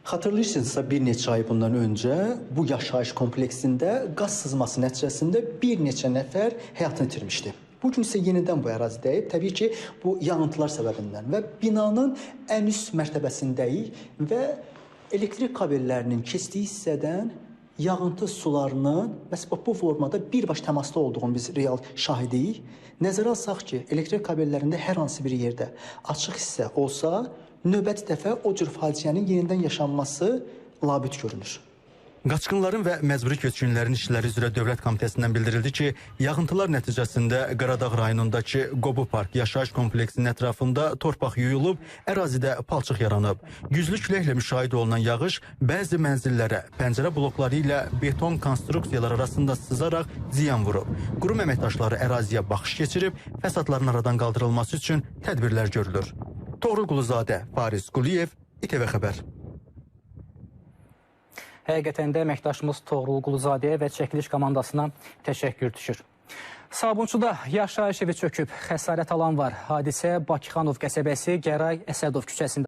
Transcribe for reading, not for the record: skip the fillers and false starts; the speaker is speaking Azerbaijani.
Xatırlayırsınızsa bir neçə ay bundan öncə bu yaşayış kompleksində qaz sızması nəticəsində bir neçə nəfər həyatını itirmişdi. Bu gün isə yenidən bu ərazidəyik. Təbii ki, bu yağıntılar səbəbindən və binanın ən üst mərtəbəsindəyik və elektrik kabellərinin keçdiyi hissədən yağıntı sularının məhz bu formada birbaş təmasda olduğunu biz real şahidiyik. Nəzərə alsaq ki, elektrik kabellərində hər hansı bir yerdə açıq hissə olsa, növbəti dəfə o cür faciənin yenidən yaşanması labüd görünür. Qaçqınların və məcburi köçkünlərin işləri üzrə Dövlət Komitəsindən bildirildi ki, yağıntılar nəticəsində Qaradağ rayonundakı Qobu Park yaşayış kompleksinin ətrafında torpaq yuyulub, ərazidə palçıq yaranıb. Güclü küləklə müşahidə olunan yağış bəzi mənzillərə pəncərə blokları ilə beton konstruksiyalar arasında sızaraq ziyan vurub. Qurum əməkdaşları əraziyə baxış keçirib, fəsadların aradan qaldırılması üçün tədbirlər görülür. Toğrul Quluzadə, Fariz Quliyev, İTV Xəbər. Həqiqətən də əməkdaşımız Toğrul Quluzadəyə və çəkiliş komandasına təşəkkür düşür. Sabunçuda yaşayış evi çöküb, xəsarət alan var. Hadisə Bakıxanov qəsəbəsi Gəray Əsədov küçəsində.